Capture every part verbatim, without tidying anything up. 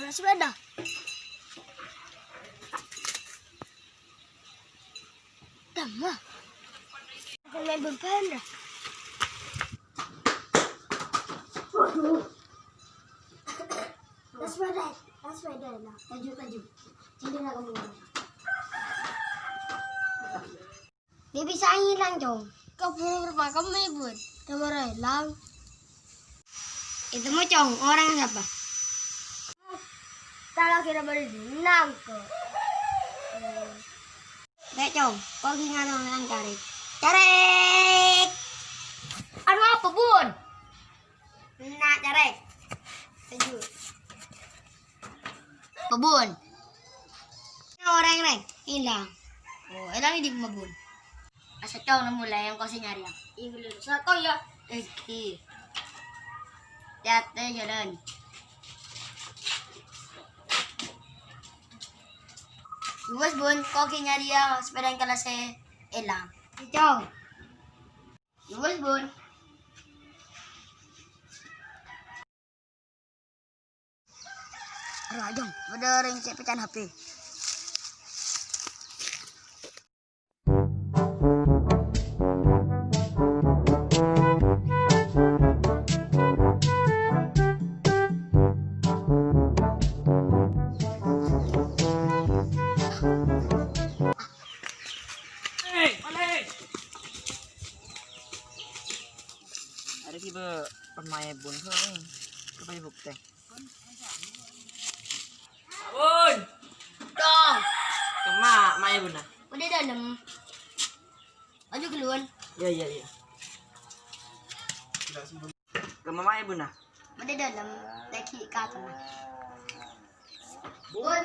Sepeda. Tama. Bukan main beban dah. Waduh. Tas sepeda, tas sepeda lah. Taju, taju. Sini lah kamu. Dia bisa hilang, Cong. Kabur, Pak, kamu ibut. Kabur hilang. Itu mah, Cong, orang siapa? Kalau kira baru nangkep. Dek, Cong, kok gini orang carek? Carek! Anu apa, Bun? Nah, carek. Sejuk. Apa, Bun? Nah, orang, Reng. Hilang. Oh, hilang di rumah, Bun. Asa, Cong, nemu lah yang kau sih nyari, ya. Iya, bener. Selamat ya. Iki. Hati-hati jalan. Luwes, Bun, kok gini nyari ya sepeda yang kelasnya hilang. Cong. Luwes, Bun. Aduh, Ajeng, padha rèng cè' pèca'an H P. Arè ghibâ pemaè bun, hèng. Kepay bukti. Bun. Dong. Kemma maè bun, ah? Udah dalam. Maju keluar. Iya, iya, iya. Kemma maè bun, ah? Udah dalam. Lagi ke atas. Bun.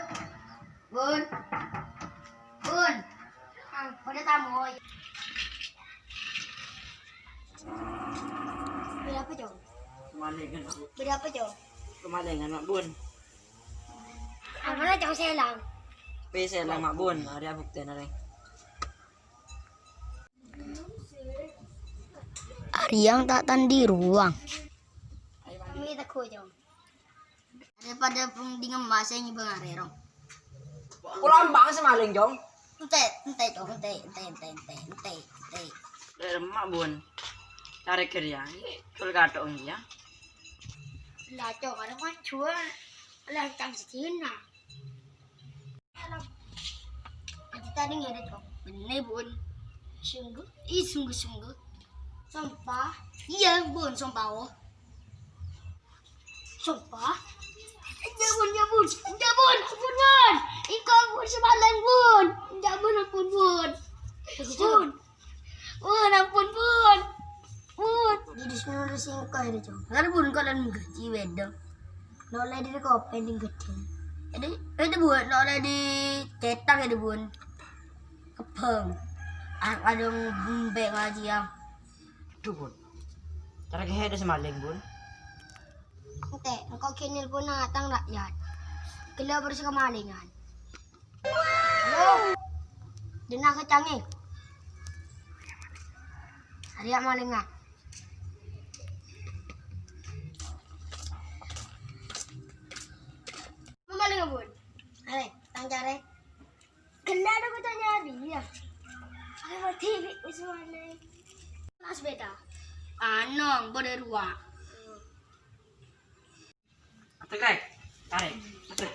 Bun. Bun. Ah, pada tamu. Beli apa, Cong? Kemalingan, Mak. Beli apa, Cong? Kemalingan, Mak Bun. Apa, Cong, selang? Pi selang, Mak Bun. Arè bukti, arè. Arè yang tak tandi ruang. Kami teguh, Cong. Daripada pung dingem masè ngibâ ngarè, Rong. Pola embang sè malèng, Jong. Enté, enté, Cong, enté, enté. Eh, lemak, Bun. Carè kerja. Cul kathok, ya. Lah, Cong, ada mah jual. Lah, cang sedina. Aji tadi ngèrèt, Cong. Benne, Bun. Sungguh? Ih, sungguh-sungguh. Sumpah. Iya, Bun, sumpah, oh. Sumpah. Ya, Bun, ya, Bun. Ya, Bun, ampun, Bun. Engko', Bun, sè malèng, Bun. Ya, Bun, ampun, Bun. Bun. Bun, ampun, Bun. Bun. Jadi, disuruh singko ya, Cong. Kan, Bun, kalau nggak gaji, wedok. Nolè dâri kopèng ning ghâddhing. Jadi, itu, Bun, nolè di cetak ya, Bun. Kebang. Ah, kadhung bembek ngaji, ya. Aduh, Bun. Cara keheda sè malèng, Bun. Enté, engko' ghi' nelpon tang rakyat. Ghellâ' bârâs kemalingan. Halo. Dina kacangè. Arè malèngnga. Mamalèngnga, Bun. Arè, tang carè. Ghellâ' dâ' koca' nyarè, ya. Arè mati, wis malèng. Mas beda. Anong, bâdâ rowa. Atek, Rek. Tarik. Atek.